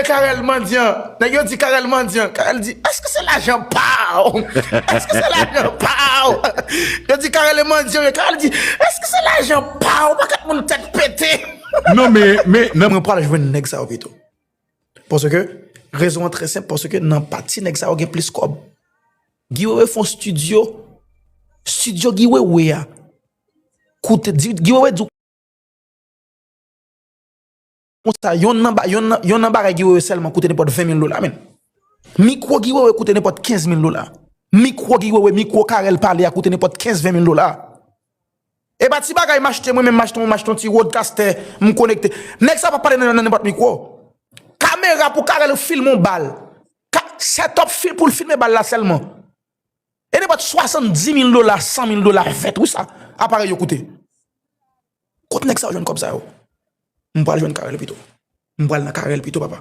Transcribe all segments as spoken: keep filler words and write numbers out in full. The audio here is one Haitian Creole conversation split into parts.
Karèl mandyan. Nèg yo di Karèl mandyan. Karèl di, èske se lajan pa w? Èske se lajan pa w? Yo di Karèl e mandyan, men Karèl di, èske se lajan pa w? Pakèt moun tèt pete. Non, men, men, nan Mwen pral jwenn nèg sa yo pito. Paske, rezon an trè senp, paske nan pati nèg sa yo gen plis kòb. Guy Wewe fè yon studio. Studio Guy Wewe a. Koute, di, Guy Wewe di w konsa, yon nan, ba- yon nan, yon nan bagay Guy Wewe sèlman koute nenpòt ven mil dola, men. Mikwo Guy Wewe koute nenpòt kenz mil dola. Mikwo Guy Wewe, mikwo Karèl pale a koute nenpòt kenz, ven mil dola. E pa ti bagay m achte, mwen menm m achte, m achte yon ti roadcaster, m konekte. Nèg sa pa pale nan, nan nenpòt mikwo. Kamera pou Karèl filme yon bal. Ka, setup fil pou l filme bal la sèlman. E nenpòt swasanndis mil dola, san mil dola, vèt, wi sa aparèy yo koute. Kot nèg sa yo jwenn kòb sa yo? M pral jwenn Karèl pito. M pral nan Karèl pito, papa.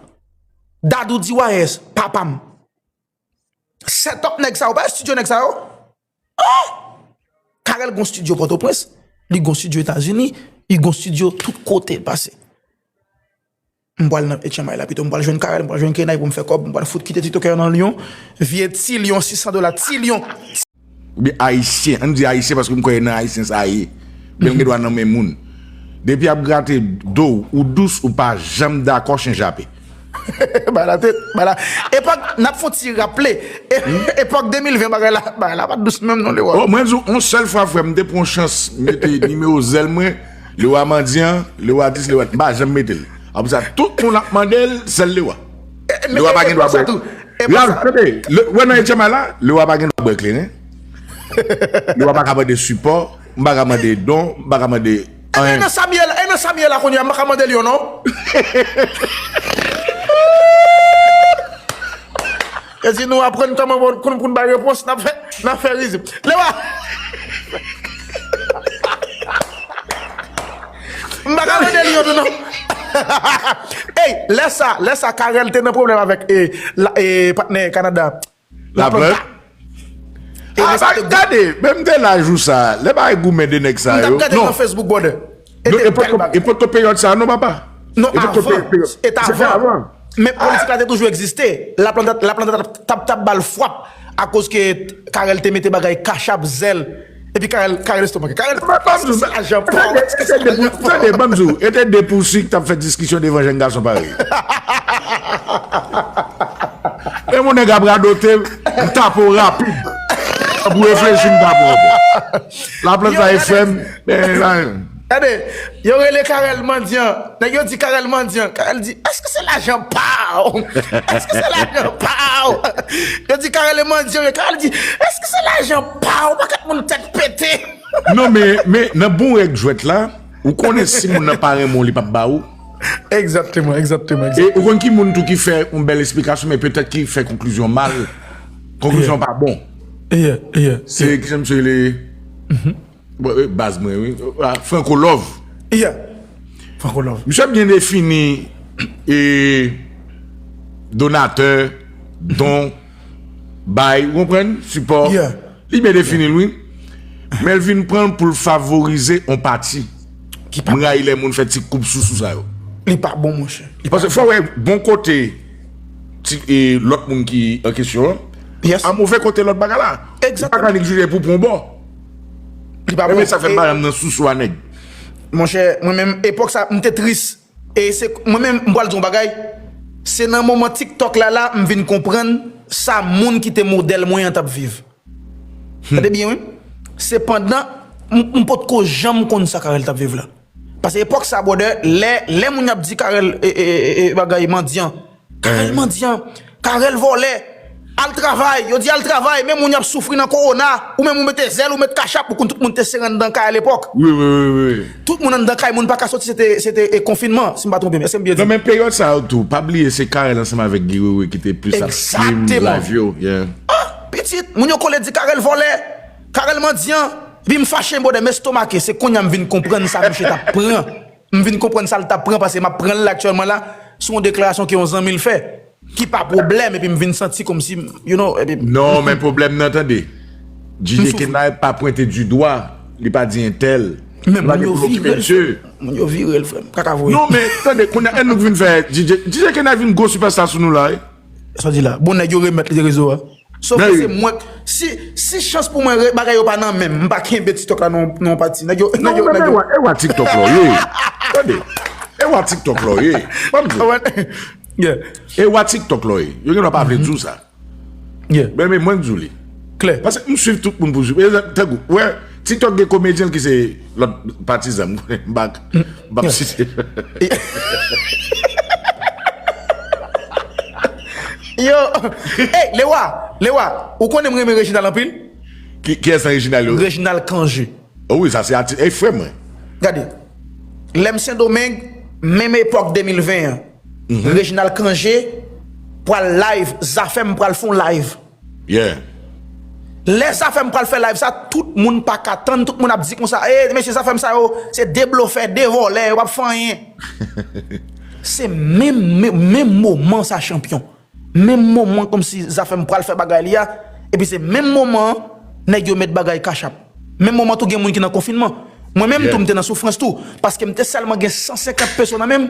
Dadou D Y S, papa m. Setup nèg sa yo, pa studio nèg sa yo. Oh! Karèl gon studio Pòtoprens, li gon studio Etazini, li gon studio tout kote l pase. M pral nan H M I la pito, m pral jwenn Karèl, m pral jwenn Kenay pou m fè kòb, m pral fout kite TikTokè yo nan Lyon. Vye ti Lyon, sis san dola, ti Lyon. Oubyen ayisyen, ann di ayisyen paske m kwè nan ayisyen sa ye. Men l gen dwa nan men moun. Depi ap grate do w, ou dous, ou pa janm dakò, chen jape. Bay la tèt, bay la. Epòk, n ap fè yon ti raple. E- Epòk de mil ven, bagay la, bagay la pa t dous menm non, Lewa. Oh, mwen di w, yon sèl fwa, frè m, m te pran yon chans, m mete nimewo zèl mwen, Lewa mandyan, Lewa dis, Lewa, m pa janm mete l. Apre sa, tout moun ap mande l, sèl Lewa. Lewa pa gen dwa bwè. Rav, tande, wè nan H M I la, Lewa pa gen dwa bwè kleren. Lewa pa ka mande sipò, m pa ka mande don, m pa ka mande anyen. E nan sa m ye la, e nan sa m ye la kounye a, m pa ka mande l yo non. Yo di nou aprann kòman pou, pou, pou n bay repons, n ap fè, n ap fè rizib. Lewa! M pa ka mande l yo tou non. Ey, lè sa, lè sa Karèl te nan pwoblèm avèk e, la, e patnè Kanada. Laplanta. Ah, gade, menm te laj ou sa, lè bagay goumen de nèg sa yo. M t ap gade nan Facebook, brother. E te bèl bagay. Epòk peryòd sa non, papa. Non, avan. E t avan. Men politik la te toujou egziste. Laplanta, Laplanta t ap, t ap, t ap ba l fwap akoz ke Karèl te mete bagay kachap, zèl. Epi Karèl, Karèl estomake. Karèl, èske se lajan pa w? Èske se lajan pa w? Tande, ban m di w, e te de pousi ki t ap fè diskisyon devan jèn gason parèy. E moun nèg ap radote, m tape w rapid. Pou reflechi, m tape w ankò. Laplanta e frè m, men, Gade, yo rele Karèl mandyan. Nèg yo di Karèl mandyan. Karèl di, èske se lajan pa w? Èske se lajan pa w? Yo di Karèl e mandyan, men Karèl di, èske se lajan pa w? Pakèt moun tèt pete. Non, men, men nan bon règ jwèt la, ou konnen si moun nan pa renmen w, li p ap ba ou. Egzakteman, egzakteman, egzakteman. E ou konn ki moun tou ki fè yon bèl esplikasyon, men petèt ki fè konklizyon mal. Konklizyon pa bon. Yeah, yeah. Se, ki jan misye rele? Bon, e, baz mwen, wi. Ah, Franco Love. Yeah. Franco Love. Misye ap byen defini e donatè, don, bay, ou konprann? Sipò. Yeah. Li byen defini l, wi. Men l vin pran l pou l favorize yon pati. Ki pa. M rayi lè moun fè ti koub sousou sa yo. Li pa bon, monchè. Paske fò w wè bon kote ti, e, lòt moun ki an kesyon an. Yes. A move kote lòt bagay la. Egzakteman. Ou pa ka neglijye pou pran yon bò. Li pa bon. Ebyen sa fè m pa janm nan sousou a nèg. Monchè, mwen menm, epòk sa, m te tris. E se, mwen menm, m pral di yon bagay. Se nan moman TikTok la, la, m vin konprann sa moun ki te modèl mwen an t ap viv. Tande byen, wi. Sepandan, m, m potko janm konn sa Carel t ap viv la. Paske epòk sa, brother, lè, lè moun y ap di Carel, e, e, e, e, bagay mandyan, Carel mandyan, Carel vòlè, al travay, yo di al travay, men moun y ap soufri nan kowona, ou menm ou mete zèl, ou met kachap, ou konn tout moun te sere anndan kay a lepòk. Wi, wi, wi, wi. Tout moun anndan kay, moun pa ka soti, se te, se te, e, konfinman, si m pa twonpe m. Èske m byen di? Non, men peryòd sa yo tou, pa bliye se Carel ansanm avèk Guy Wewe ki te plis ap stream live yo. Yeah. Ah, pitit, moun yo kole di Carel vòlè, Carel mandyan, epi m fache, brother, m estomake, se kounye a m vin konprann sa misye t ap pran. M vin konprann sa l t ap pran, paske m ap pran l la aktyèlman la, sou yon deklarasyon ke yon zanmi l fè, ki pa pwoblèm, epi m vin santi kòmsi, you know, epi. Non, men pwoblèm nan, tande. DJ Kenay pa pwente di dwa, li pa di entèl. Men moun yo vire l, frè m. Moun yo vire l, frè m. Kaka voye. Non, men tande, kounye a, nou vin fè D J, D J Kenay vin gwo sipèsta sou nou la, wi. Sa di la. Bon, nèg yo remèt li rezo a. Sof ke se mwen, si, si chans pou mwen, bagay yo pa nan men m, m pa kenbe TikTok la non, non pati. Nèg yo, nèg yo, nèg yo. E wa TikTok la, ye. Tande. E wa TikTok la, ye. Ban m di. Yeah. E wa TikTok la, ye. Yo gen dwa pa vle di w sa. Yeah. Men, men mwen k di w li. Klè. Paske m swiv tout moun pou swiv. Egzanp, tankou, wè, TikTok gen komedyen ki se lòt patizan m, m pa, m p ap site. Yo, hey, Lewa, Lewa, ou konnen m renmen Reginald anpil? Ki, kiyès nan Reginald yo? Reginald Cangé. O wi, sa se atis, e frè mwen. Gade, lè m Sendomeng, menm epòk de mil ven an, Reginald Cangé pral live, Zafèm pral fè yon live. Yeah. Lè Zafèm pral fè live sa, tout moun pa ka tann, tout moun ap di konsa, e, mesye Zafèm sa yo, se de blofè, de vòlè, yo p ap fè anyen. Se menm, menm, menm moman sa, chanpyon. Menm moman kòmsi Zafèm pral fè bagay li a, epi se menm moman an, nèg yo met bagay Cash App. Menm moman tou gen moun ki nan konfinman. Mwen menm tou, m te nan soufrans tou, paske m te sèlman gen san senkant peso nan men m,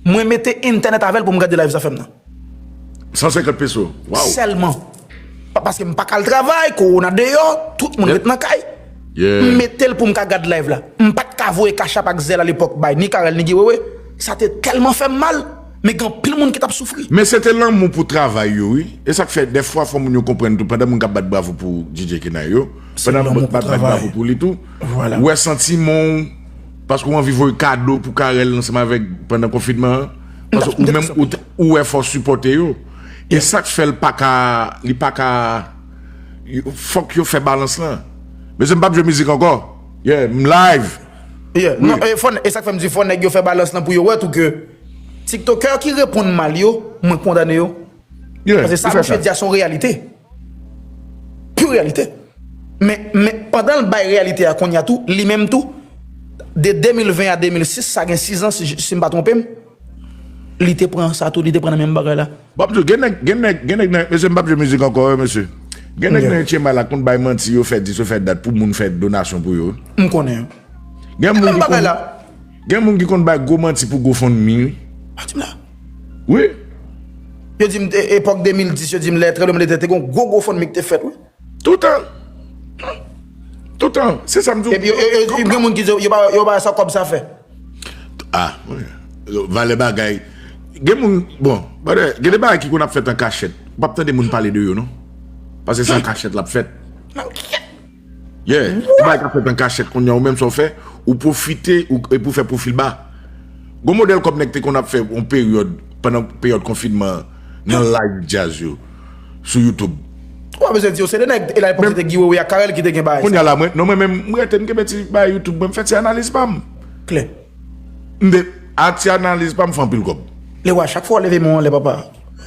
mwen mete entènèt avè l pou m gade live Zafèm nan. San senkant peso. Waw. Sèlman. Pa, paske m pa ka al travay, kowona deyò, tout moun ret nan kay. Yeah. M mete l pou m ka gad live la. M pa t ka voye Cash App ak Zelle alepòk bay ni Carel ni Guy Wewe. Sa te tèlman fè m mal. Men gen anpil moun ki t ap soufri. Men se te lanmou pou travay yo, wi. E sa k fè, dèfwa, fò moun yo konprann tou, pandan moun k ap bat bravo pou D J Kenay yo, pandan moun k ap bat bravo pou li tou, ou wè santiman w, paske w anvi voye kado pou Carel ansanm avèk, pandan konfinman an, paske ou menm, ou, ou wè fò w sipòte yo. E sa k fè l pa ka, li pa ka, fòk yo fè balans lan. Mesye, m p ap jwe mizik ankò. Yeah, m live. Yeah, non, e fò, e sa k fè m di fò nèg yo fè balans lan pou yo wè tou ke tiktokè ki reponn mal yo, mwen kondane yo. Yeah, paske sa misye di a se yon reyalite. Pure reyalite. Men, men pandan l bay reyalite a kounye a tou, li menm tou, de de mil ven a de mil sis, sa gen sis an si, si m pa twonpe m, li te pran sa tou, li te pran nan menm bagay la. Bon, m di w, gen nèg, gen nèg, gen nèg nan, mesye, m p ap jwe mizik ankò, wi, mesye. Gen nèg nan H M I la konn bay manti, yo fè dis, yo fè dat pou moun fè donasyon pou yo. M konnen. Gen moun ki konn, gen moun ki konn bay gwo manti pou GoFundMe, wi. Pa di m la. Wi. Yo di m, e, epòk de mil dis, yo di m lè Tremblemanntè te gen yon gwo GoFundMe ki te fèt, wi. Toutan. Toutan. Se sa m di w. Epi yo, yo, yo, gen moun ki di yo pa, yo pa wè sa kòb sa fè. Ah, wi. Valè bagay. Gen moun, bon, brother, gen de bagay ki konn ap fèt an kachèt. Ou p ap tande moun pale de yo, non. Paske se an kachèt l ap fèt. Yeah. Ou bay ka fèt an kachèt kounye a, ou menm sa w fè, ou pwofite, ou, epi w fè pwofil ba. Gon modèl kòb nèg te konn ap fè yon peryòd, pandan peryòd konfinman an, nan live djaz yo, sou YouTube. Ou pa bezwen di yo, se de nèg, e la epòk se te Guy Wewe ak Carel ki te gen bagay sa. Kounye a la, mwen, non, mwen menm, m rete, m kenbe ti bagay YouTube, mwen, m fè ti analiz pa m. Klè. M de, a ti analiz pa m, fè anpil kòb. Lewa, chak fwa w leve men w anlè, papa,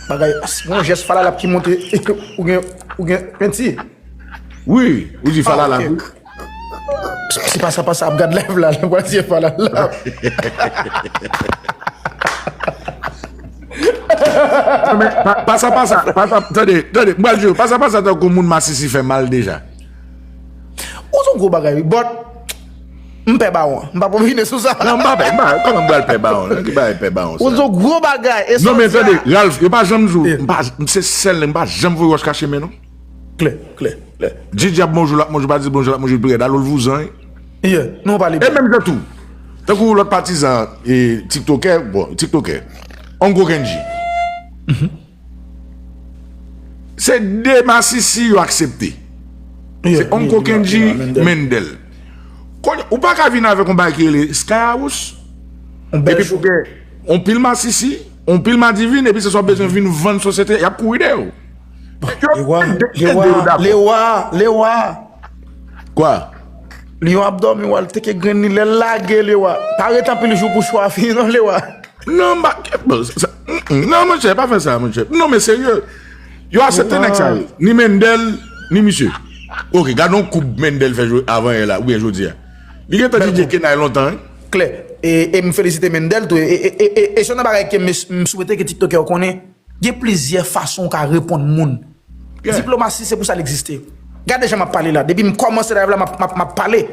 bagay, gon jès Falalap ki monte, ou gen, ou gen penti. Wi, ou di Falalap, wi. Se pa sa, pa sa, ap gad live la, l pral di Falalap. Non, men, pa, pa sa, pa sa, pa sa, tande, tande, m pral di w, pa sa, pa sa, tankou moun masisi fè mal deja. Ou se yon gwo bagay, wi, but m pè bawon. M p ap opine sou sa. Non, m pa pè, m pa, kòman m pral pè bawon? Ki bagay pè bawon sa? Ou se yon gwo bagay. Non, men tande, Ralph, yo pa janm di w, m pa, se sèl, m pa janm voye wòch kache men, non. Klè, klè, klè. Di dyab bonjou, l ap manje, pa di l bonjou, l ap manje l pi rèd. Alo l vouzan, wi. Yeah, nou pale byen. E menm jan tou, tankou lòt patizan, e, tiktokè, bon, tiktokè, Ongo Kendji. Se de masisi yo aksepte. Se Ongo Kendji, Mendel. Kounye, ou pa ka vin avèk yon bagay ki rele Skyhouse. Epi pou gen yon pil masisi, yon pil madivin, epi se sa w bezwen vin vann sosyete, y ap kouri dèyè w. Lewa, Lewa, Lewa, Lewa. Kwa? Lyon ap dòmi, w al teke grenn li, lè l lage, Lewa. Pa ret anpil jou pou chwa fini, non, Lewa. Non, m pa, bon, sa, mm, mm, non, monchè, pa fè sa, monchè. Non, men serye. Yo aksepte nèg sa yo. Ni Mendel, ni misye. Ok, gade yon koub Mendel fè avan yè la, oubyen jodi a. Li gentan D J Kenay lontan, wi. Klè. E, e m felisite Mendel tou. E, e, e, e, e se yon bagay ke m, m swete ke tiktokè yo konnen. Gen plizyè fason w ka reponn moun. Diplomasi, se pou sa l egziste. Gade jan m ap pale la. Depi m kòmanse live la, m ap, m ap, m ap pale.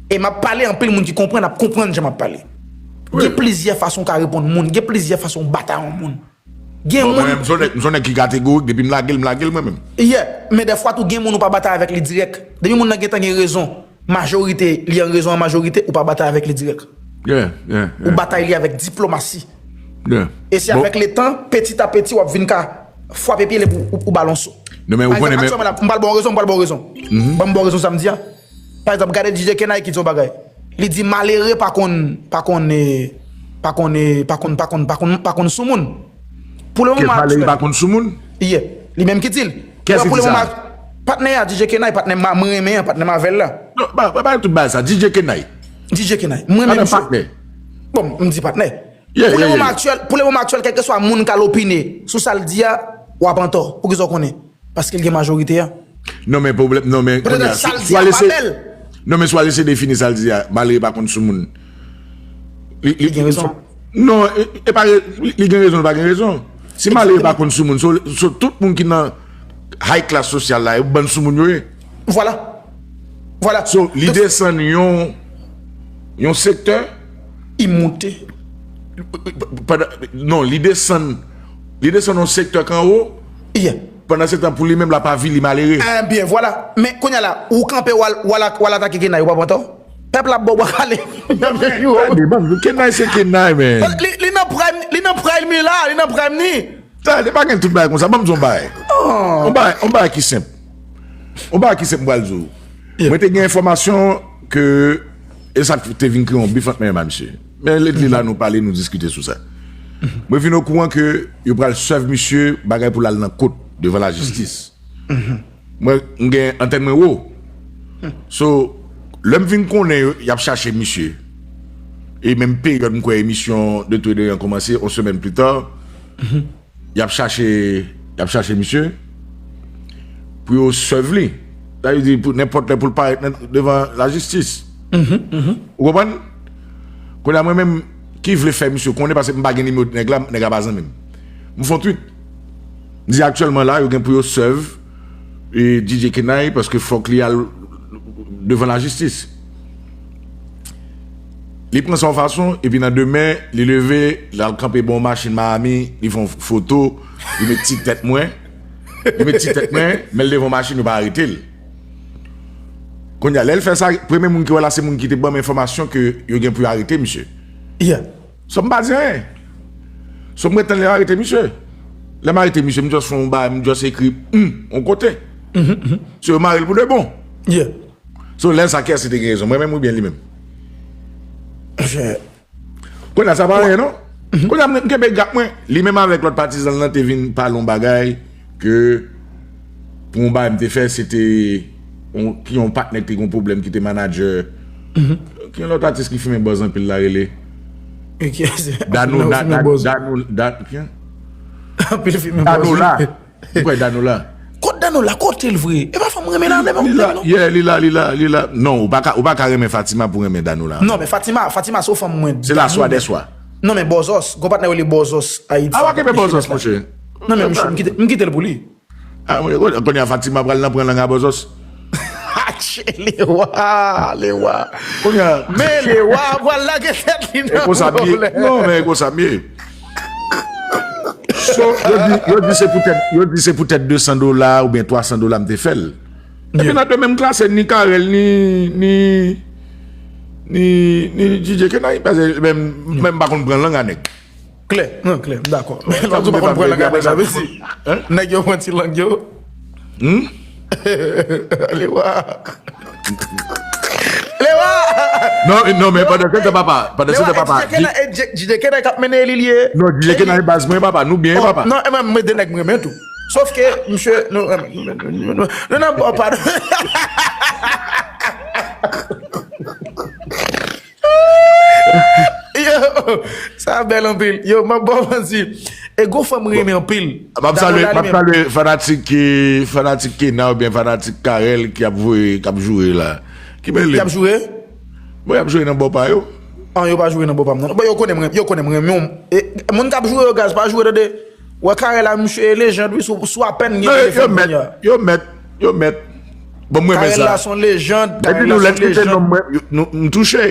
E m ap pale, anpil moun ki konprann ap konprann jan m ap pale. Gen plizyè fason w ka reponn moun, gen plizyè fason w batay yon moun. Gen moun. Mwen menm, m se yon nèg ki kategorik, depi m lage l, m lage l mwen menm. Yeah, men dèfwa tou gen moun ou pa batay avèk li dirèk. Depi moun nan gentan gen rezon, majorite, li an rezon an majorite, ou pa batay avèk li dirèk. Ou batay li avèk diplomasi. E se avèk letan, peti a peti, w ap vin ka frape pye l epi ou, ou ba l yon so. Pa egzanp, aktyèlman la, m pral ba w rezon, m pral ba w rezon. Ban m ba w rezon sa m di a. Pa egzanp, gade D J Kenay ki di yon bagay. Li di malere pa konn, pa konn, eh, pa konn, eh, pa konn, pa konn, pa konn, pa konn sou moun. Pou le moman aktyèl. Malere pa konn sou moun? Yeah. Li menm ki di l. Kiyès ki di sa? Patnè a, D J Kenay, patnè m renmen an, patnè m avè l la. Non, pa, pa, pa tout bagay sa. D J Kenay. D J Kenay. Mwen menm, patnè. Bon, m di patnè. Pou le moman aktyèl, pou le moman aktyèl, kèlkeswa moun k al opine sou sa l di a, w ap antò. Poukisa w konnen? Paske l gen majorite a. Non, men pwoblèm, non, men kounye a, swa l di a pa bèl. Non, men swa l eseye defini sa l di a, malere pa konn sou moun. Li, li gen rezon. Non, e, e pa, li, li gen rezon, li pa gen rezon. Si malere pa konn sou moun, so, so tout moun ki nan high class sosyal la, yo bann sou moun yo ye. Vwala. Vwala. So, li desann yon, yon sektè. Li moute. Pandan, non, li desann, li desann yon sektè k anwo. Yeah. Pandan se tan, pou li menm, l ap avili malere. Ebyen, vwala. Men, kounye a la, ou kanpe, w al, w al, w al atake Kenay, ou pa pran tò? Pèp la ap ba w bwa kale. Gade, ban m di w, Kenay se Kenay, men. Li, li nan prime, li nan prime li la, li nan prime li. Tande, pa gen tout bagay konsa. Ban m di w yon bagay. Yon bagay, yon bagay ki senp. Yon bagay ki senp, m pral di w. Mwen te gen enfòmasyon ke, e sa k te vin kreye yon bif ant mwen menm ak misye. Men lèt li la, nou pale, nou diskite sou sa. Mwen vin okouran ke yo pral sèv misye bagay pou l al nan kot, devan lajistis. Mwen, m gen antèn mwen wo. So, lè m vin konnen yo, y ap chache misye. E menm peryòd, m kwè emisyon De Tout et De Rien kòmanse, yon semèn pita, y ap chache, y ap chache misye pou yo sèv li. Sa vle di, pou nenpòt lè pou l parèt nan, devan lajistis. Ou konprann? Kounye a, mwen menm ki vle fè misye konnen, paske m pa gen nimewo nèg la, nèg la pa zanmi m. M fè yon tweet. M di aktyèlman la, yo gen pou yo sèv, e, D J Kenay, paske fòk li al devan lajistis. Li pran sa yon fason, epi nan demen, li leve, l al kanpe bò yon machin Miami, li fè yon foto, li met ti tèt mwen, li met ti tèt mwen, men l devan yon machin, yo pa arete l. Kounye a, lè l fè sa, premye moun ki wè la, se moun ki te ban m enfòmasyon ke yo gen pou yo arete misye. Yeah. So, m pa di anyen. So, m ret tann lè yo arete misye. Lè m arete misye, m just fè yon bagay, m just ekri, hmm, yon kote. So, yo mare l pou de bon. Yeah. So, lè sa, kiyès ki te gen rezon? Mwen menm oubyen li menm? Kounye a, sa pa anyen, non? Kounye a, m kenbe gap mwen. Li menm avèk lòt patizan l lan te vin pale yon bagay ke pou yon bagay m te fè, se te yon, ki yon patnè ki te gen yon pwoblèm, ki te manadjè. Ki yon lòt atis ki fimen bòz anpil la rele? Dano, Dano, Dano, ki? Anpil fimen bòz. Danola. Ou kwè Danola? Kot Danola? Kote l vre? E pa fanm renmen la, menm. Li la, yeah, li la, li la, li la. Non, ou pa ka, ou pa ka renmen Fatima pou renmen Danola. Non, men Fatima, Fatima se yon fanm mwen. Se la swa dè swa. Non, men Bòzòs, gon patnè rele Bòzòs Ayiti. A, w a kenbe Bòzòs, monchè. Non, men misye, m kite, m kite l pou li. A, kounye a Fatima pral nan pran lang a Bòzòs. Atchè, Lewa, Lewa. Kounye a. Men Lewa pral lage tèt li nan pwoblèm. Non, men e konsa m ye. So, yo di, yo di se poutèt, yo di se poutèt de san dola oubyen twa san dola m te fè l. Epi nan demen m klase ni Carel, ni, ni, ni, ni D J Kenay, paske menm, menm m pa konn pran lang a nèg. Klè, non, klè, m dakò. Lè w di w pa konn pran lang a nèg la, vle di, nèg yo pran ti lang yo. Lewa. Lewa. Non, non, men pandan se tan papa, pandan se tan papa. D J Kenay k ap mennen li, li ye. Non, D J Kenay baz mwen, papa, nou byen, papa. Non, e mwen, mwen de nèg mwen renmen tou. Sof ke, misye, nou, nou, nou, nou, nou nan bò pa. Yo, sa bèl anpil. Yo, m ap ba w manti. E gon fanm renmen anpil. M ap salye, m ap salye fanatik, eh, fanatik Kena oubyen fanatik Carel ki ap voye, k ap joure la. Ki bèl. Ki ap joure? Bon, y ap joure nan bò pa yo. An, yo pa joure nan bò pa m, non. Bon, yo konnen mwen, yo konnen mwen renmen. E, moun k ap joure yo, gaz, pa joure, tande. Wè Carel la, misye e lejand, wi, sou, sou apèn gen telefòn kounye a. Yo mèt, yo mèt, yo mèt. Bon, mwen renmen Carel la sa. se yon lejand. Epi Carel nou la lè se yon kite lejand. Nonm mwen, nou, nou touche.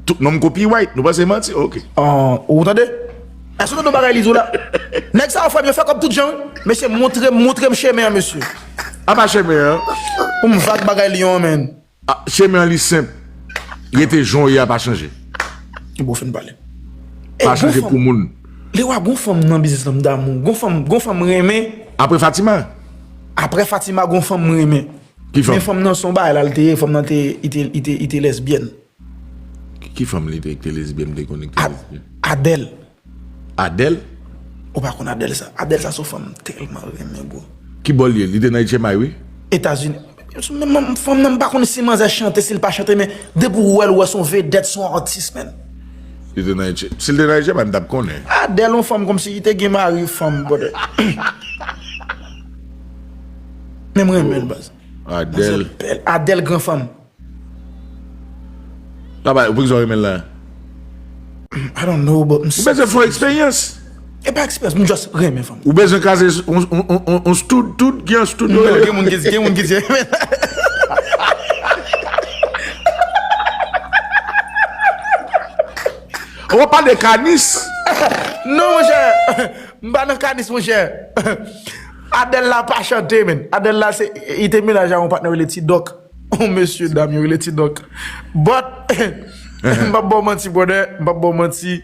Tout nonm kopye white, nou panse manti. Ok. An, ou tande? Èske w tande yon bagay li di w la? Nèg sa yo frè m, yo fè kòb tout jan, wi. Mesye, montre, montre m chemen an, mesye. Apa chemen an? Pou m vag bagay li yo, man. Ah, chemen an li senp. Rete jan w ye a, pa chanje. Bon, fin pale. Pa chanje pou moun. Lewa, gon fanm nan biznis lan m damou. Gon fanm, gon fanm renmen. Apre Fatima? Apre Fatima, gon fanm m renmen. Ki fanm? Men fanm nan se yon bagay la, l te ye, fanm nan te, li te, li te, li te lèsbyèn. Ki, ki fanm li te, te lèsbyèn, te konnen ki te lèsbyèn? Adèl. Adèl? Ou pa konn Adèl sa? Adèl sa se yon fanm m tèlman renmen, bro. Ki bò l ye? Li te nan H M I, wi. Etazini. Men fanm nan, m pa konn si manzè chante, si l pa chante, men depi w wè l, w wè se yon vedèt, se yon atis, man. Li te nan H M I. Si l te nan H M I, m t ap konnen. Adèl, yon fanm kòmsi li te gen mari fanm, brother. Men m renmen l, baz. Adèl. Bèl. Adèl, gran fanm. Papa, ou pou ki sa w renmen l la? I don't know, but m Ou bezwen fè yon eksperyans. E pa eksperyans, m just renmen fanm. Ou bezwen kraze yon, yon, yon, yon, yon stud, tud, gen yon stud yo Non, rele. Gen moun ki di, gen moun ki di. Ou pa pale kanis. Non, monchè. M pa nan kanis, monchè. Adèl la pa chante, men. Adèl la, se, li te menaj a yon patnè rele Ti Dòk. On mesye dam, yo rele Ti Dòk. But, m p ap ba w manti, brother. M p ap ba w manti.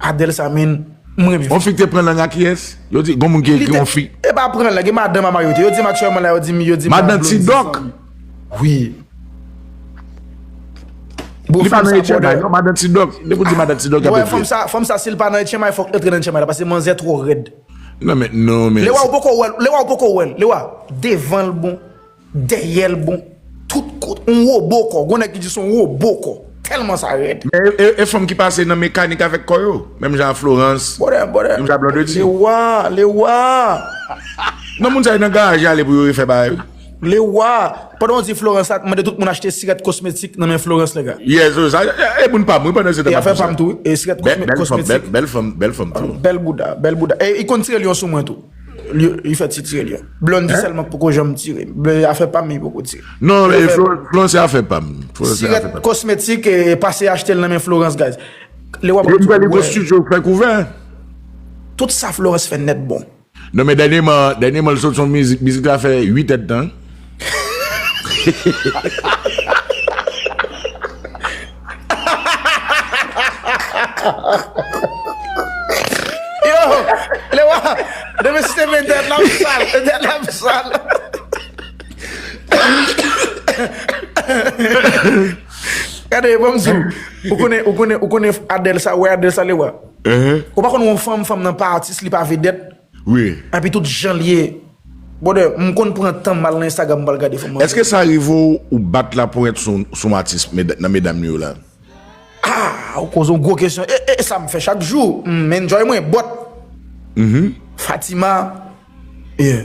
Adèl sa, men, m renmen. On fi ki te pran lang a kiyès? Yo di, gon moun ki, Li ki te- on fi. E pa pran lang, gen madanm a marye, yo di m aktyèlman la, yo di m, yo di m Madan Blondie Ti Dòk. Sanmi. Wi. Bon, Li pa fanm nan sa, H M I, brother. non, Madan Ti Dòk. Depi w di Madan Ti Dòk, y ap Wè, etre. Fanm sa, fanm sa, si l pa nan H M I, fòk l antre nan H M I la, paske manzè twò rèd. Non, men, non, men. Lewa, ou poko wè l, Lewa, ou poko wè l, Lewa. Devan l bon, dèyè l bon, tout kote, on wobo kò. Gon nèg ki di se on wobo kò. Tèlman sa rèd. Men e, e, e fanm ki pase nan mekanik avèk kò yo. Menm jan a Florence. Brother, brother. Menm jan a Blondedy. Lewa, Lewa. Non, moun sa yo nan garaj y ale pou yo refè bagay. Lewa. Pandan w di Florence la, mande tout moun achte sirèt kosmetik nan men Florence, lè gars. Yes, sa, e, e moun pa m, wi, pandan se E afè pa m tou, wi. E sirèt Bèl, bèl fanm, bèl, kosmetik. Bèl fanm, bèl fanm tou. Bèl bouda, bèl bouda. E li konn tire lyon sou mwen tou. Li, li fè ti tire lyon. Blondie sèlman k poko janm tire. Bè, afè pa m, li poko tire. Non, Li e fè Florence, Florence se afè pa m. Florence se afè Sirèt pa m. Kosmetik e pase achte l nan men Florence, guys. Lewa, Li pral li wè. Pran studio, fè kouvè. Tout sa Florence fè nèt bon. Non, men dènyèman, dènyèman, l sot yon mizik, mizik la fè uit èdtan. Yo, Lewa, demen si se men dèt la, m sal, dèt la, m sal. Gade, bon, m di w, ou konnen, ou konnen, ou konnen Adèl sa, wè Adèl sa, Lewa. Ou pa konn yon fanm, fanm nan pa atis, li pa vedèt. Wi. Epi tout jan l ye. Brother, m konn pran tan m al nan Instagram m pral gade fanm. Èske sa rive w, ou bat laponyèt sou, sou yon atis meda- nan medam yo la? Ah, ou koze yon gwo kesyon. E, e, e sa m fè chak jou. M enjoy mwen, but Fatima, yeah.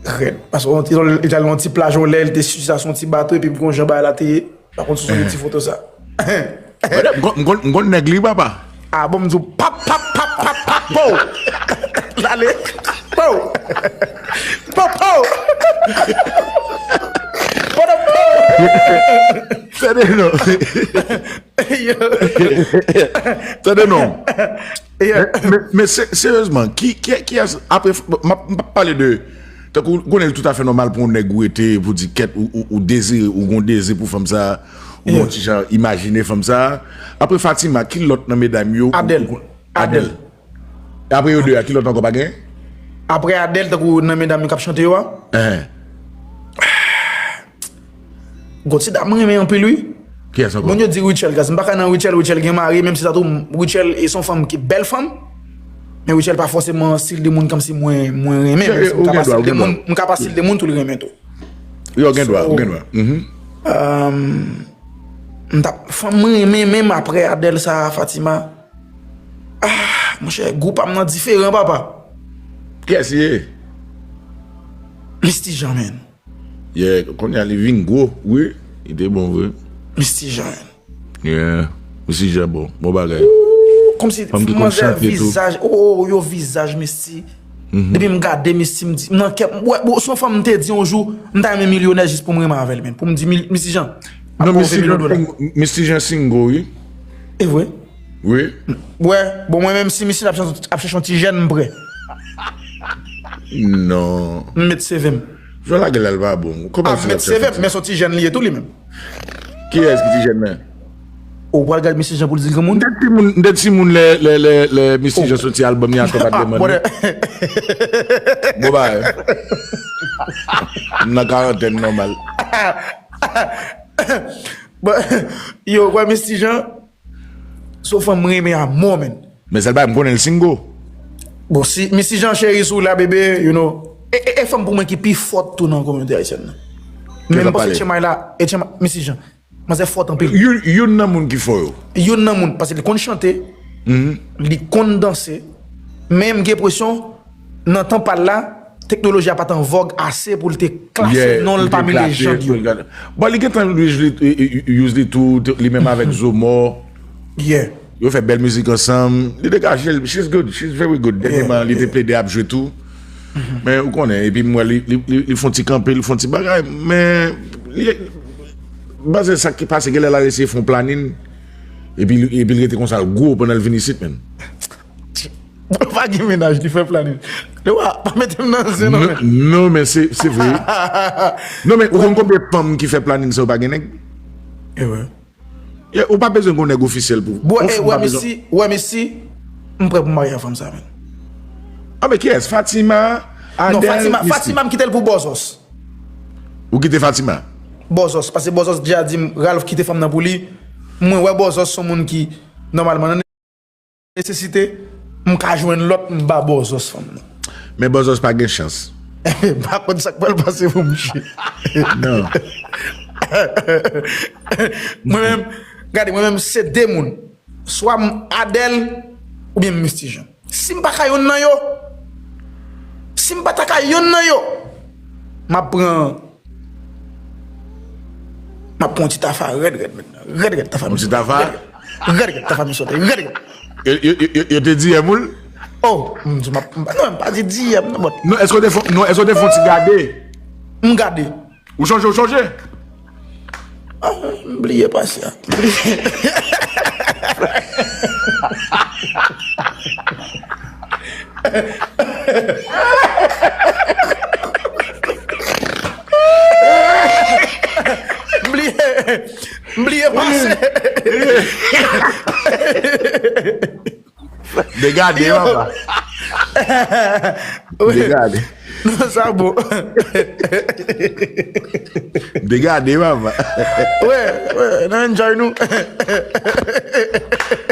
Rèd. Paske on ti, li t al nan yon ti plaj, yon lè, li te sou sa, se yon ti bato, epi m konn jan bagay la te ye. Pa konn si w sonje ti foto sa. M konn, m konn, m konn nèg li, papa. Ah, bon, m di w, pap, pap, pap, pap, pap, po. L ale. Po. Po, po. Po, po. Tande non. Yo. Tande non. Yeah. Men, men se- seryezman, ki, ki, ki es, apre, m ap m ap pale de, tankou, konnen li toutafè nòmal pou yon nèg ou rete, pou di kèt, ou, ou, ou dezire, ou gon dezi pou fanm sa, ou gon Yeah. ti jan imajine fanm sa. Apre Fatima, ki lòt nan medam yo? Adèl. Ou- Adèl. Apre yo de a, ki lòt ankò pa gen? Apre Adèl, tankou nan medam yo k ap chante yo a. Ehe. Gon ti dam mwen renmen anpil, wi. Ki es ankò? Moun yo di Rutshelle, guys. M pa ka nan Rutshelle, Rutshelle gen mari, menm si sa tou, Rutshelle e se yon fanm ki bèl fanm. Men Rutshelle pa fòseman stil de moun kòmsi mwen, mwen renmen. Yo, Men yo, m ka ou gen pa dwa, stil ou de gen moun, dwa. M ka pa stil de moun tou li renmen tou. Yo, gen dwa, So, ou gen dwa. Mhm. Euh, m t ap, fanm mwen renmen, menm apre Adèl sa, Fatima. Ah, monchè, gwoup pa m nan diferan, papa. Ki es li ye? Misty Jean, man. Yeah, kounye a li vin gwo, wi. Li te bon, vre. Misty Jean. Yeah. Misty Jean bon. Bon bagay. Kòmsi Fanm ki konn manzè chante tou. Vizaj, oh, yo vizaj Misty. Depi m gade Misty, m di, nan kè m, wè, bon, se yon fanm m te di yon jou, m ta renmen milyonè jis pou m renmen avè l, men. Pou m di, Mil- Misty Jean, ap Non, pran Misty vin Jean, dola. Sing- Misty Jean single, wi. E vre? Wi. Wè, bon, mwen menm si Misty ap chèche ap chèche yon ti jèn, m prè. Non. M met seve m. Jan lage la, l pa bon. Kòman Ah, m met seve m, men se yon ti jèn li ye tou li menm. Kiyès ki ti jèn nan? Ou pral gade Misty Jean pou l di l granmoun? M te timoun, m te timoun lè, lè, lè, lè Misty Jean soti album li a Top At Demon. Bòdè. Bon bagay. M nan karantèn nòmal. Bon, yo, wè Misty Jean, se yon fanm m renmen a mò, menn. Men sèl bagay, m konnen l single. Bon, si Misty Jean cheri sou la, bebe, you know. E, e, e fanm pou mwen ki pi fòt tou nan kominote ayisyèn nan. Menm panse Tchemay la, e Tchemay, Misty Jean. Manzè fòt anpil. Youn, youn nan moun ki fò yo. Youn nan moun, paske li konn chante, li konn danse, men m gen enpresyon, nan tan pa l la, teknoloji a pa t an vòg ase pou l te klase non l pami lejand yo. Bon, li gentan use li, use li tou, li menm avèk Zomò. Yeah. Yo fè bèl mizik ansanm. Li degaje l, she's good, she's very good. Dènyèman, li te plede ap jwe tou. Men ou konnen, epi m wè li, li, li, li fon ti kanpe, li fon ti bagay. Men li, Manzè sa ki pase, genlè l al eseye fè yon planin. Epi, epi l rete konsa, l gwo pandan l vin isit, menn. Bon, pa gen mennaj, li fè planin. Lewa, pa mete m nan zen non, men. Non, men se, se vre. Non, men ou konn konbyen fanm ki fè planin san yo pa gen nèg? E vre. Yeah, ou pa bezwen gen nèg ofisyèl pou. Bon, e, wè Misty, wè Misty, m prè pou m marye ak fanm sa, menn. Ah, men kiyès? Fatima, Adèl, Misty. Non, Fatima, Fatima, m kite l pou Bòzòs. Ou kite Fatima? Bòzòs, paske Bòzòs deja di m, Ralph kite fanm nan pou li. Mwen wè Bòzòs se yon moun ki, nòmalman, nan nesesite, m ka jwenn lòt, m ba Bòzòs fanm nan. Men Bòzòs pa gen chans. M pa konn sa k pral pase pou misye. Non. Mwen menm, gade, mwen menm, se de moun. Swa m Adèl, oubyen m Misty Jean. Si m pa ka yonn nan yo, si m pa ta ka yonn nan yo, m ap pran, m ap pran yon ti Tafa rèd, rèd, mentnan. Rèd, rèd, Tafa. Yon ti Tafa? Rèd, rèd, Tafa, m sòti. Rèd, rèd. Yo, yo, yo, yo, yo te D M ou l? Oh, m di, m ap, m pa, non, m pa di D M, non, but. Non, èske w te fon, non, èske w te fon ti gade? M gade. Ou chonje, ou chonje? Ah, m bliye pase a. M bliye. M bliye. M bliye pase. Degade, papa. Degade. Non, sa bon. Degade, papa. Wè, wè, nou enjoy nou.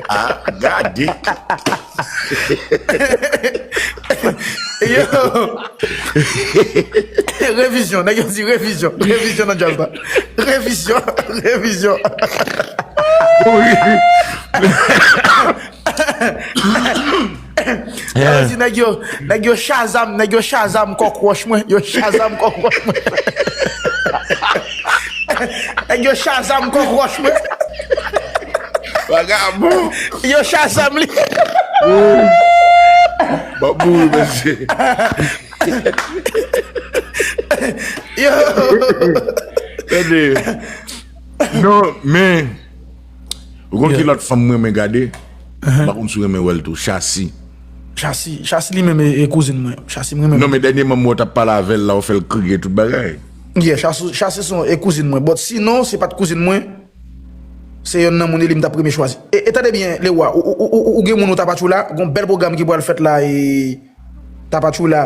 Ah, gade. Yo. Revizyon, nèg yo di revizyon. Revizyon nan djaz la. Revizyon, revizyon. Wi. Yo di nèg yo, nèg yo Shazam, nèg yo Shazam kòkwòch mwen, yo Shazam kòkwòch mwen. Nèg yo Shazam kòkwòch mwen. Vagabon. Yo Shazam li. Bon, bon, mesye. Yo. Tande. Non, men, ou konn ki lòt fanm mwen renmen gade? M pa konn si w renmen wè l tou. Chasi. Chasi, Chasi li menm e, e kouzin mwen. Chasi m renmen. Non, men dènyèman m wè w t ap pale avè l la, w fè l kriye tout bagay. Yeah, Chasi, Chasi se yon, e kouzin mwen. But sinon, se pa t kouzin mwen, se yonn nan moun li m t ap renmen chwazi. E, e tande byen, Lewa, ou, ou, ou, ou, ou gen moun ou Tapatchoula, gon bèl pwogram ki pral fèt la, e Tapatchoula.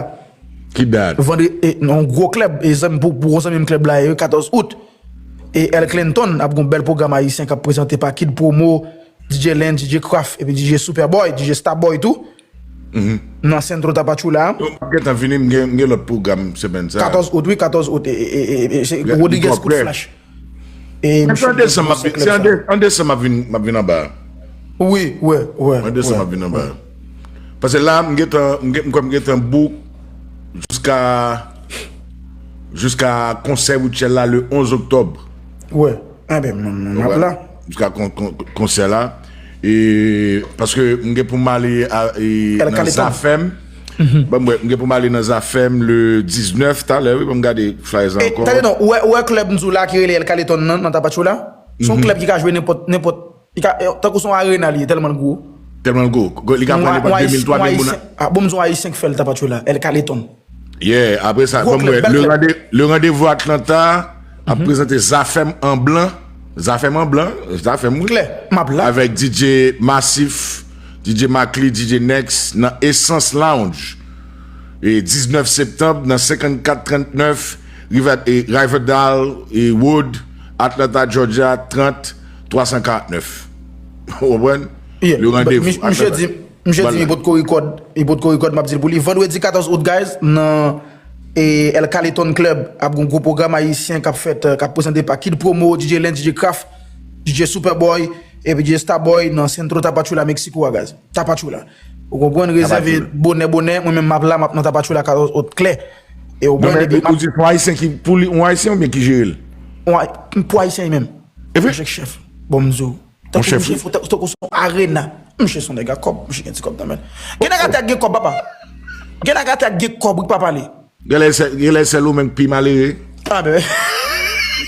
Ki dat? Vandredi, e, nan yon gwo klèb, e zanmi, pou, pou gwo zanmi m klèb la, e katòz out. E El Clinton ap gon bèl pwogram ayisyen k ap prezante pa Kid Promo, D J Len, D J Kraft, epi D J Superboy, D J Starboy tou. Nan Centro Tapachula. Yo, m ap gentan vini, m gen, m gen lòt pwogram semèn sa. Katòz out, wi, katòz out, e, e, e, e, e, se Rodriguez Kout Flash. E se an desanm m ap vin, se an de-, an desanm m ap vin, m ap vin anba. Wi, wè, wè. An desanm m ap vin anba. Paske la, m gentan, m gen, m kwè m gentan book jiska, jiska konsè Rutshelle la le onz oktòb. Wè. Enben, m, m, m ap la. Jiska kon-, kon-, konsè la. E, paske m gen pou m ale a, e, nan Zafèm. Bon, mwen, m gen pou m ale nan Zafèm le diznèf talè, wi, pou m gade flyers la ankò. Tande non, ou wè, ou wè klèb m di w la ki rele El Caleton nan, nan Tapachula? Se yon klèb ki ka jwe nenpòt, nenpòt, li ka, eh, tankou se yon arena li ye, tèlman l gwo. Tèlman l gwo. Li ka pran nenpòt de mil, twa mil moun. Ah, bon, m di w ayisyen k fè l Tapachula, El Caleton. Yeah, apre sa, bon, mwen, le rande-, le randevou Atlanta ap prezante Zafèm an blan. Zafèm an blan, Zafèm, wi. Klè, m ap la. Avèk D J Massif, D J Mackley, D J Nex nan Essence Lounge. E diznèf septanm nan senkannkat trannèf Riva-, e Riverdale e Wood, Atlanta, Georgia, trant twa san karantnèf. Ou konprann? Yeah, le randevou. Misye di, misye di, li potko rekòd, li potko rekòd, m ap di l pou li. Vandredi katòz out, guys, nan e El Caleton Club ap gen yon gwo pwogram ayisyen k ap fèt, k ap prezante pa Kid Promo, D J Lens, D J Kraft, D J Superboy, epi D J Starboy nan Centro Tapachula, Mexico a, guys. Tapachula. Ou konprann, rezève bonè, bonè, mwen menm m ap la, m ap nan Tapachula katòz out klè. E ou konprann, epi m ap... Ou di se yon ayisyen ki, pou li, yon ayisyen oubyen ki jere l? Yon ay-, pou ayisyen li menm. E vre? Chèf, chèf. Bon, m di w. Tankou misye, tankou se yon arena. Misye se yon nèg a kòb, misye gen ti kòb nan men l. Gen nèg atè ak gen kòb, papa. Gen nèg atè ak gen kòb, wi, k pa pale. Genlè sèl, genlè sèl ou menm k pi malere. Ah ben,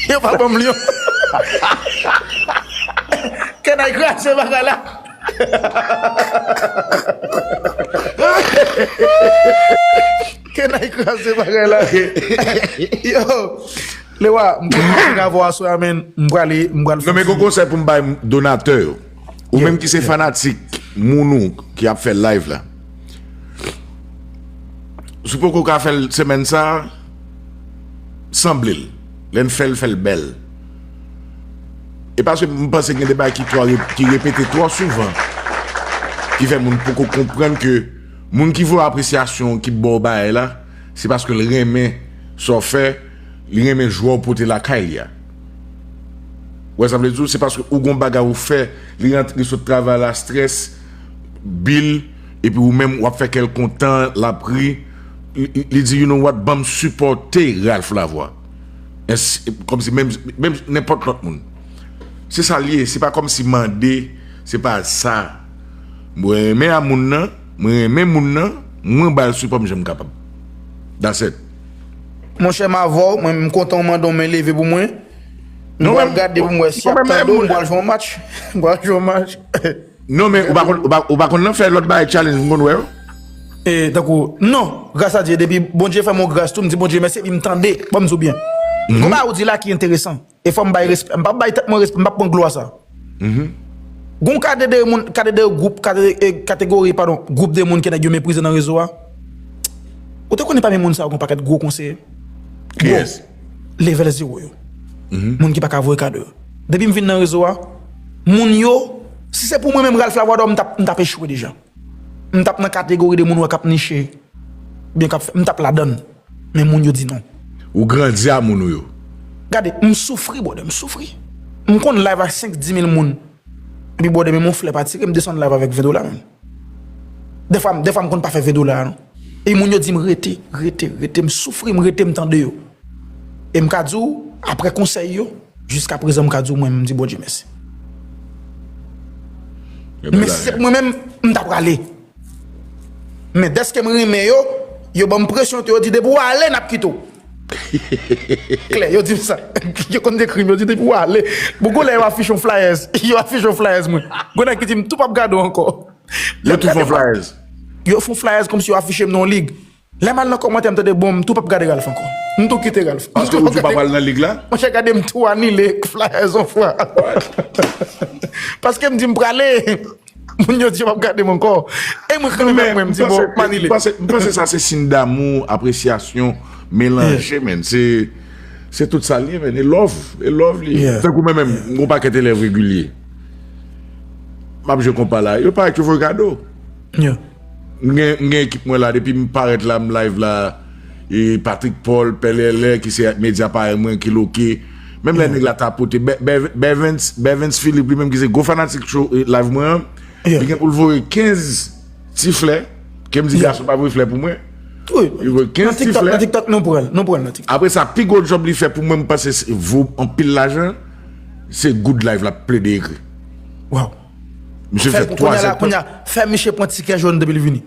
yo pa ban m li, non. Kenney kraze bagay la. Kenney kraze bagay la. Yo, Lewa, m konn mwen avè w aswè a, men m prale, m pral fè... Non, men gon konsèy pou m bay donatè yo. Ou menm ki se fanatik moun ou ki ap fè live la. Si w poko ka fè l semèn sa a, sanble l. Lè n fè l, fè l bèl. E paske m panse gen de bagay ki twò re-, ki repete twò souvan, ki fè moun poko konprann ke moun ki voye apresyasyon, ki ba w bagay la, se paske l renmen sa w fè, li renmen jwa w pote lakay li a. Ou wè sa m vle di w? Se paske ou gon bagay ou fè, li rantre sot travay la, strès, bil, epi ou menm w ap fè kè l kontan, l ap ri. Li, li, li di, "You know what? Ban m sipòte Ralph Lavoie." Kòmsi menm, menm nenpòt lòt moun. Se sa l ye, se pa kòmsi mande, se pa sa. Mwen renmen a moun nan, mwen renmen moun nan, mwen ba l sipò m jan m kapab. That's it. Monchè, m avè w, mwen, m kontan w mande w men leve pou mwen. M pral gade pou m wè si y ap tande w, m pral jwe yon match. M pral jwe yon match. Non, men ou pa konn, ou pa, ou pa konn nan fè lòt bagay challenge, m konn wè yo. E, tankou, non, gras a Dye, depi Bondye fè m yon gras tou, m di Bondye mèsi, epi m tande, ban m di w byen. Gon bagay ou di la ki enteresan. E fò m bay respè, m p ap bay tèt mwen respè, m p ap pran glwa sa. Gon kate de moun, kate de gwoup, kate, e, kategori, padon, gwoup de moun ke nèg yo meprize nan rezo a. Ou te konnen pami moun sa yo gon pakèt gwo konseye? Kiyès? Level zewo yo. Moun ki pa ka voye kado yo. Depi m vin nan rezo a, moun yo, si se pou mwen menm Ralph Lavoie, m t ap, m t ap echwe deja. M t ap nan kategori de moun wè k ap niche. Byen k ap fè, m t ap ladann. Men moun yo di non. Ou grandi a moun ou yo. Gade, m soufri, brother, m soufri. M konn live ak senk, di mil moun. Epi, brother, men yon flè pa tire, m desann live avèk ven dola, menm. Dèfwa, dèfwa m konn pa fè ven dola, non. E moun yo di m rete, rete, rete, m soufri, m rete, m tande yo. E m ka di w, apre konsèy yo, jiska prezan m ka di w, mwen, m di Bondye mèsi. Men si se pou mwen menm, m ta prale. Men dèske m renmen yo, yo ban m presyon tou, yo di depi w ale, n ap kite w. Klè, yo di m sa. Yo konn dekri m, yo di depi w ale. Bon, gon lè yo afiche yon flyers, yo afiche yon flyers mwen. Gon nèg ki di m tou p ap gade w ankò. Yo tou fè yon flyers. Yo fè yon flyers kòmsi yo afiche m nan yon lig. Lè m al nan kòmantè, m tande bon, m tou p ap gade Ralph ankò. M tou kite Ralph. Paske ou di w pa pral nan lig la? Monchè, gade m tou anile flyers yon fwa. Paske m di m prale. Moun yo di yo p ap gade m ankò. E mwen kanmenm mwen, m di bon, m anile. M panse, m panse sa se siy damou, apresyasyon, melanje, men. Se, se tout sa l ye, men. E love, e love li ye. Tankou mwen menm, m gon pakèt elèv regilye. M ap jwe konpa la. Yo parèt yo voye kado. M gen, m gen ekip mwen la, depi m parèt la, m live la, e Patrick Paul, Pè Lèlè, ki se medya parèy mwen, ki loke. Menm lè nèg la tapote, Bè-, Bè-, Bèvens, Bèvens Philippe, li menm ki se gwo fanatik show, e, live mwen an, li gen pou l voye kenz ti flè, ke m di gason pa voye flè pou mwen. Wi. Li voye kenz ti flè. Nan TikTok, nan TikTok, nou pran l, nou pran l nan TikTok. Apre sa, pi gwo djòb li fè pou mwen, m panse se vo anpil lajan, se Good Life l ap plede ekri. Waw. Misye fè twa zèdtan. Kounye a, fè misye pran tikè jòn depi l vini.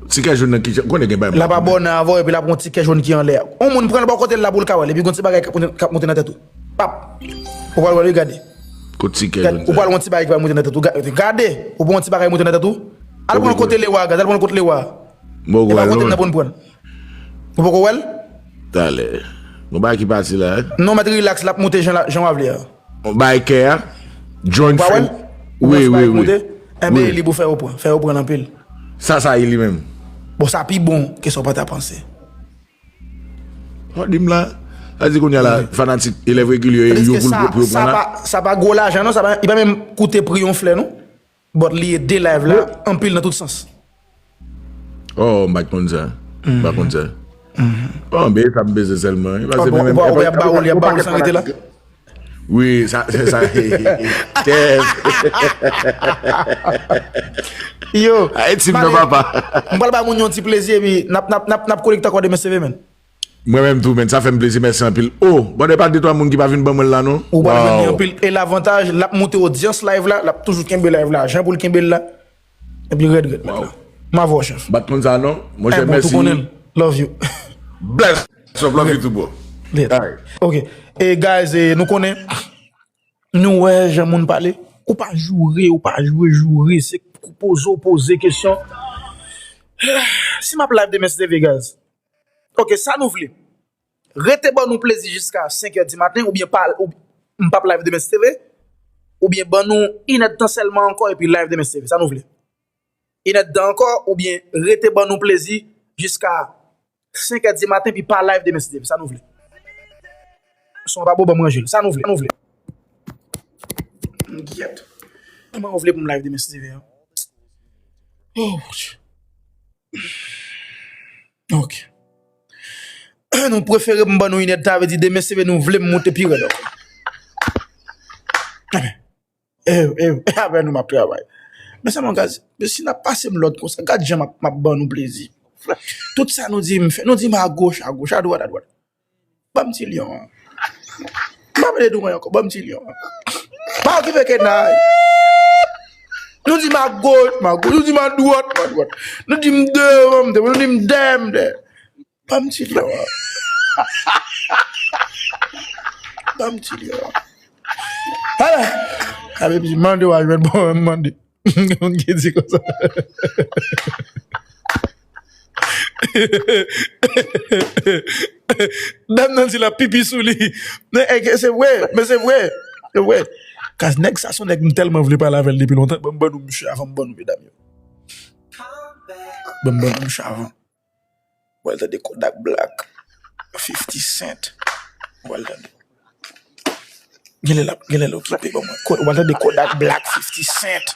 Ti kè jòn nan ki jan, konnen gen bagay. L ap abòne avè w epi l ap yon ti kè jòn ki anlè a. Yon moun pran l bò kote l la pou l ka wè l, epi gon ti bagay k ap monte, k ap monte nan tèt ou. Pap! Ou pral wè l, wi, gade. Kot ti kè jòn sa? Ou pral wè yon ti bagay ki pral monte nan tèt ou. Ga-, gade! Ou pran yon ti bagay monte nan tèt ou. Al pran l kote Lewa, gade. Al pran l kote Lewa. E pa kote m nan pou n pran l. Ou poko wè l? Talè. Gon bagay ki pati la, eh? Non, mèt relax, l ap monte jan la, jan w a vle a. Yon bagay kè a. Join friend. Wi, wi, wi. Enben, li pou fè yo pran. Fè yo pran anpil. Sa, sa ye li menm. Bon, sa pi bon ke sa w pa ta panse. Ou di m la, sa di kounye a la, fanatik, elèv regilye, yo pou, pou yo pran la. Sa pa, sa pa gwo lajan, non, sa pa, li pa menm koute pri yon flè, non. But li ede live la anpil nan tout sans. Oh, m pa t konn sa. M pa konn sa. Oh, men sa m bezwen sèlman. Ou pa, ou pa, ou pa, y ap ba ou, y ap ba ou san rete la. Wi, sa, sa, sa. Tèz. Yo, Ayiti, m nan papa. M pral ba moun yon ti plezi, epi n ap, n ap, n ap, n ap konekte ankò demen, seve, men. Mwen menm tou, men, sa fè m plezi, mèsi anpil. Oh, bon, e pa de twa moun ki pa vin ban mwen l la, non? Ou pral jwenn li anpil. E lavantaj, l ap monte odyans live la, l ap toujou kenbe live la, jan pou l kenbe l la. Epi rèd, rèd, rèd la. M avè w, chèf. M pa t konn sa, non. Monchè, mèsi. Love you. Bless up, love you too, bro. Ok. E, guys, e, nou konnen, nou wè jan moun pale. Ou pa joure, ou pa joure, joure. Se poze w poze kesyon. Si m ap live demen, se te Vegas. Ok, sa nou vle. Rete ban nou plezi jiska senk è di maten, oubyen pa, ou, m p ap live demen, se te vre. Oubyen ban nou inèdtan sèlman ankò, epi live demen, se te vre. Sa nou vle. Inèdtan ankò, oubyen rete ban nou plezi jiska senk è di maten, epi pa live demen, se te vre. Sa nou vle. Son an pa bon, ban m ranje l. Sa nou vle, nou vle. Gyèt. Kòman w vle pou m live demen, se te vre? Oh, mon Dieu. Ok. Nou prefere m ban nou inèdtan, vle di demen, se vre, nou vle m monte pi rèd ankò. Amen. E, e, e avè nou m ap travay. Men sèlman, gad, men si n ap pase m lòd konsa, gad jan m ap, m ap ban nou plezi. Tout sa nou di m fè, nou di m agoch, agoch, adwat, adwat. Ban m ti lyon an. M pa vle di w anyen ankò, ban m ti lyon an. Pa okipe Kenay. Nou di m agoch, m agoch. Nou di m adwat, m adwat. Nou di m devan, m devan. Nou di m dèyè, m dèyè. Ban m ti lyon an. Ban m ti lyon an. Ala! A, baby, mande w a jwenn, bon, m mande. Moun ki di konsa. Dam nan di l ap pipi sou li. Men, eh, se vre, men se vre. Se vre. Kaz nèg sa se yon nèg m tèlman vle pale avè l depi lontan. Ban m ban nou misye avan m ban nou medam yo. Ban m ban nou misye avan. W al tande Kodak Black, fifty Cent. W al tande. Genlè l ap, genlè l okipe, ban mwen. Ko-, w al tande Kodak Black, fifty Cent.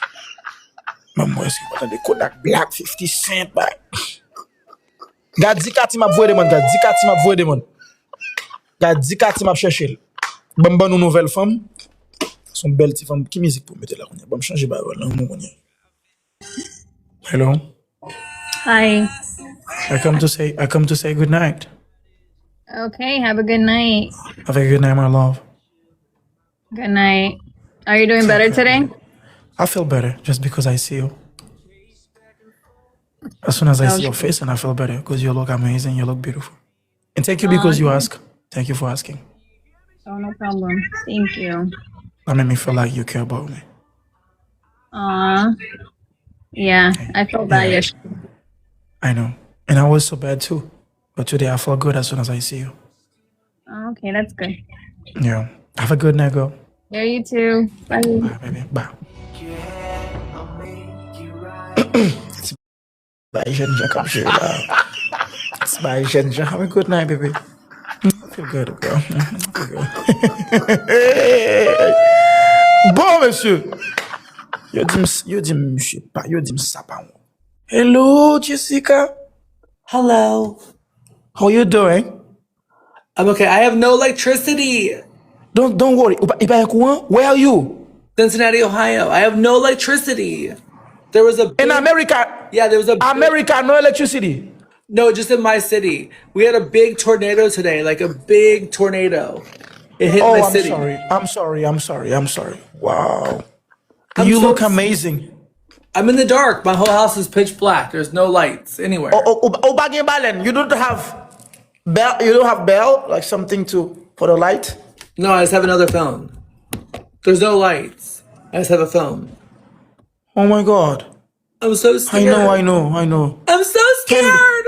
Ban mwen, èske w al tande Kodak Black, fifty Cent, bay. Gad Dikati m ap voye demann, gad Dikati m ap voye demann. Gad Dikati m ap chèche l. Ban m ban nou nouvèl fanm. Se yon bèl ti fanm. Ki mizik pou m mete la kounye a? Ban m chanje bagay la, lanmou kounye a. Hello. Hi. I come to say, I come to say good night. Okay, have a good night. Have a good night, my love. Good night. Are you doing better today? I feel better just because I see you. As soon as I see your face and I feel better because you look amazing, you look beautiful. And thank you because you ask. Thank you for asking. Oh, no problem. Thank you. That made me feel like you care about me. Aw. Yeah, I felt that yesterday. I know. And I was so bad too. But today I feel good as soon as I see you. Oh, okay, that's good. Yeah. Have a good night, girl. Yeah, you too. Bye. Bye, baby. Bye. Bay jèn jan k ap jere la. Bay jèn jan. Have a good night, baby. I feel good, bro. I feel good. Bon, mesye. Yo di m, yo di m, misye pa, yo di m sa pa won. Hello, Jessica. Hello. How you doing? I'm okay. I have no electricity. Don't, don't worry. Ou pa, ou pa gen kouran? Where are you? Cincinnati, Ohio. I have no electricity. There was a big, in America, yeah, there was a big, America, no electricity. No, just in my city. We had a big tornado today, like a big tornado. It hit my city. Oh, I'm sorry. I'm sorry. I'm sorry. I'm sorry. Wow. You look amazing. I'm in the dark. My whole house is pitch black. There's no lights anywhere. Ou, ou, ou pa gen balèn. You don't have bell. You don't have bell, like something to for the light. No, I just have another phone. There's no lights. I just have a phone. Oh my God. I'm so I scared. know, I know, I know. I'm so scared.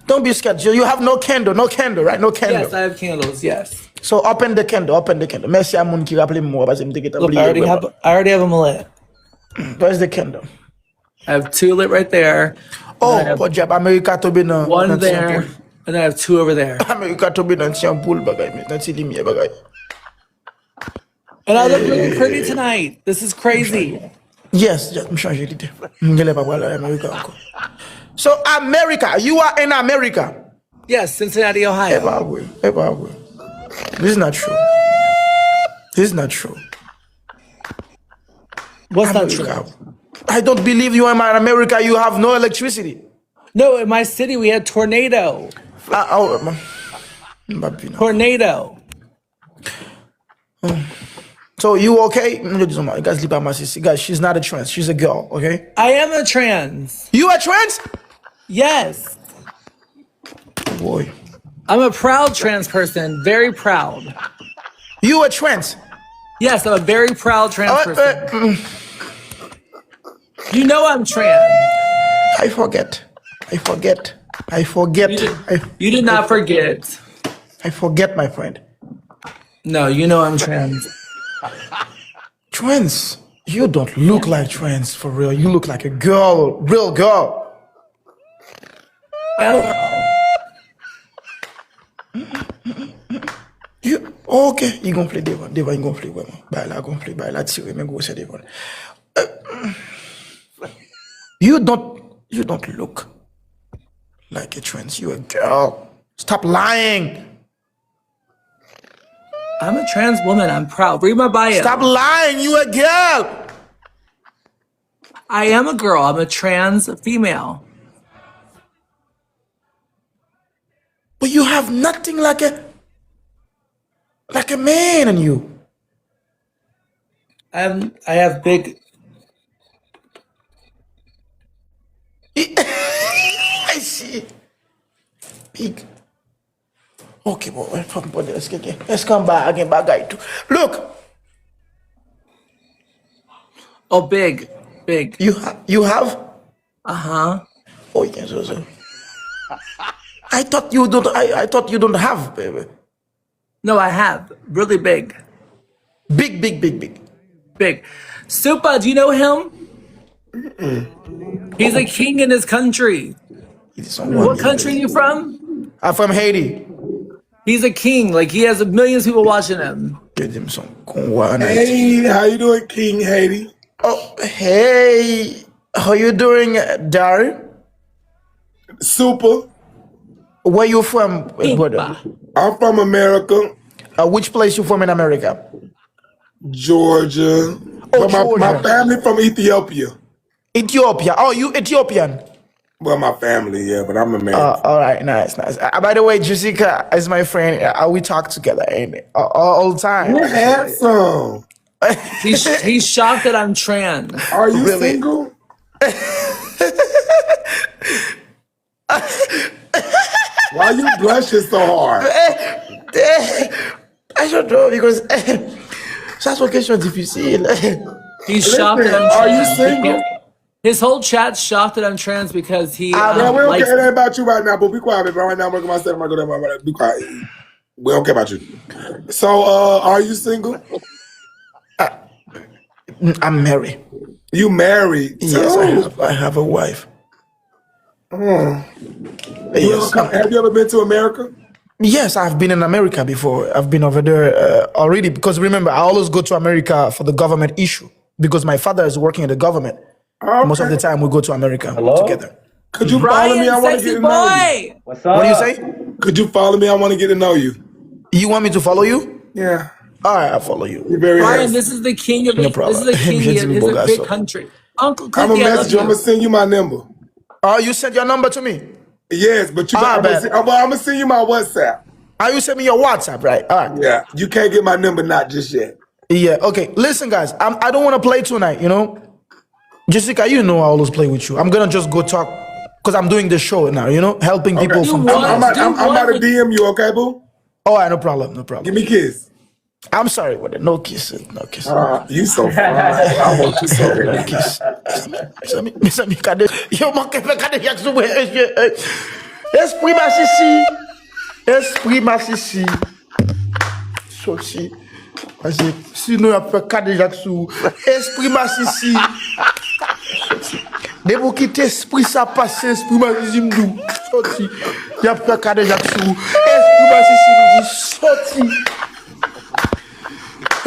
Don't be scared. You, you have no candle, no candle, right? No candle. Yes, I have candles. Yes. So open the candle, open the candle. Mèsi a moun ki raple m, paske m te gentan Look, I bliye. already have. I already have them lit. Where's the candle? I have two lit right there. Oh, I have podyab, Amerika tonbe nan one nan ti there, anpoul. And I have two over there. Amerika tonbe nan ti anpoul bagay, men nan ti limyè bagay. And I look really pretty tonight. This is crazy. Yes, yes, m chanje lide. M genlè pa pral Amerika ankò. So America, you are in America. Yes, Cincinnati, E Ohio. pa vre, e pa vre. This is not true. This is not true. What's not true? America. I don't believe you are in America. You have no electricity. No, in my city we had tornado. Ah, oh, man. M pa vin. Tornado. So you okay? M te di, "Oh my, guys, li pa masisi." Guys, she's not a trans. She's a girl, okay? I am a trans. You a trans? Yes. Boy. I'm a proud trans person. Very proud. You a trans? Yes, I'm a very proud trans Uh, person. uh, mm. You know I'm trans. I forget. I forget. I forget. You did, I, you did not forget. I forget, my friend. No, you know I'm trans. Trans, you don't look like trans for real. You look like a girl, real girl. Well, You, ok, li gonfle devan, devan li gonfle vrèman. Bay la gonfle, bay la tire, men gwosè devan. Euh, you don't, you don't look like a trans. You a girl. Stop lying. I'm a trans woman. I'm proud. Read my bio. Stop lying. You a girl. I am a girl. I'm a trans female. But you have nothing like a like a man in you. I'm, I have big. I see. Big. Ok, bon, fòm pwodè, èske gen, èske anba a gen bagay tou? Look, Oh, big, big. you, ha- you have? Uh huh. Oh, yes, so, so. I thought you don't, I, I thought you don't have, baby. No, I have really big, Big, big, big, big. Big. Supa, do you know him? He's a king in his country. It is on What country you from? I'm from Haiti. He's a king. Like, he has millions of people watching him. Yo, dem son konwa nan Hey, how you doing, King Haiti? Oh, hey. How you doing, Darren? Super. Where you from, brother? I'm from America, Uh, which place you from in America? Georgia. Oh, But my, my Georgia. Family from Ethiopia. Ethiopia. Oh, you Ethiopian. Well, my family, yeah, but I'm American. Uh, all right, nice, nice. Uh, by the way, Jessica is my friend. Uh, we talk together and uh, all, all the time. You're handsome. He's, he's shocked that I'm trans. Are you Really? Single? Why you blushing so hard? I don't know because sa se yon kesyon difisil. He's shocked Listen, that I'm are you trans. Single? His whole chat's shocked that I'm trans because he. Ah, Man, Um, we don't likes care nothing about you right now, but be quiet, baby. Right now, I'm gonna say, I'm gonna be quiet. We don't care about you. So, uh, are you single? I'm married. You married? Yes, I too? have. I have a wife. Hmm. Yes. Have you ever been to America? Yes, I've been in America before. I've been over there uh, already because remember, I always go to America for the government issue because my father is working in the government. Most of the time, we go to America together. Could you follow me? I Brian, want to get sexy to know you. Boy. What's up? What do you say? Could you follow me? I want to get to know you. You want me to follow you? Yeah. All right, I'll follow you. You're very Brian, handsome. This is the king of No the, problem. This is the king. Jezi It's a bogaso. Big country. Uncle I'm gonna Cookie, I love message you. I'm you. Gonna send you my number. Oh, you sent your number to me? Yes, but you Ah, got. I'm gonna, bet. send, I'm gonna send you my WhatsApp. Ah, you send me your WhatsApp, right? All right. Yeah, you can't get my number not just yet. Yeah, okay. Listen, guys, I'm, I don't want to play tonight, you know? Jessica, you know I always play with you. I'm gonna just go talk because I'm doing the show now, you know, helping people from. I'm, I'm, I'm, I'm about to D M you, okay, boo? All right, no problem, no problem. Give me a kiss. I'm sorry, brother. No kissing, no kissing. Uh, you so fine. I want you so No bad. Kiss. Mezanmi, mezanmi, kade. Yo manke fè kadejak sou mwen. Espri masisi. Espri masisi. Soti. Pase, sinon y ap fè kadejak sou ou. Espri masisi. Depi w kite espri sa pase, espri masisi m di w soti. Y ap fè kadejak sou ou. Espri masisi m di soti.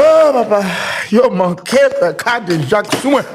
Oh, papa, yo manke fè kadejak sou mwen.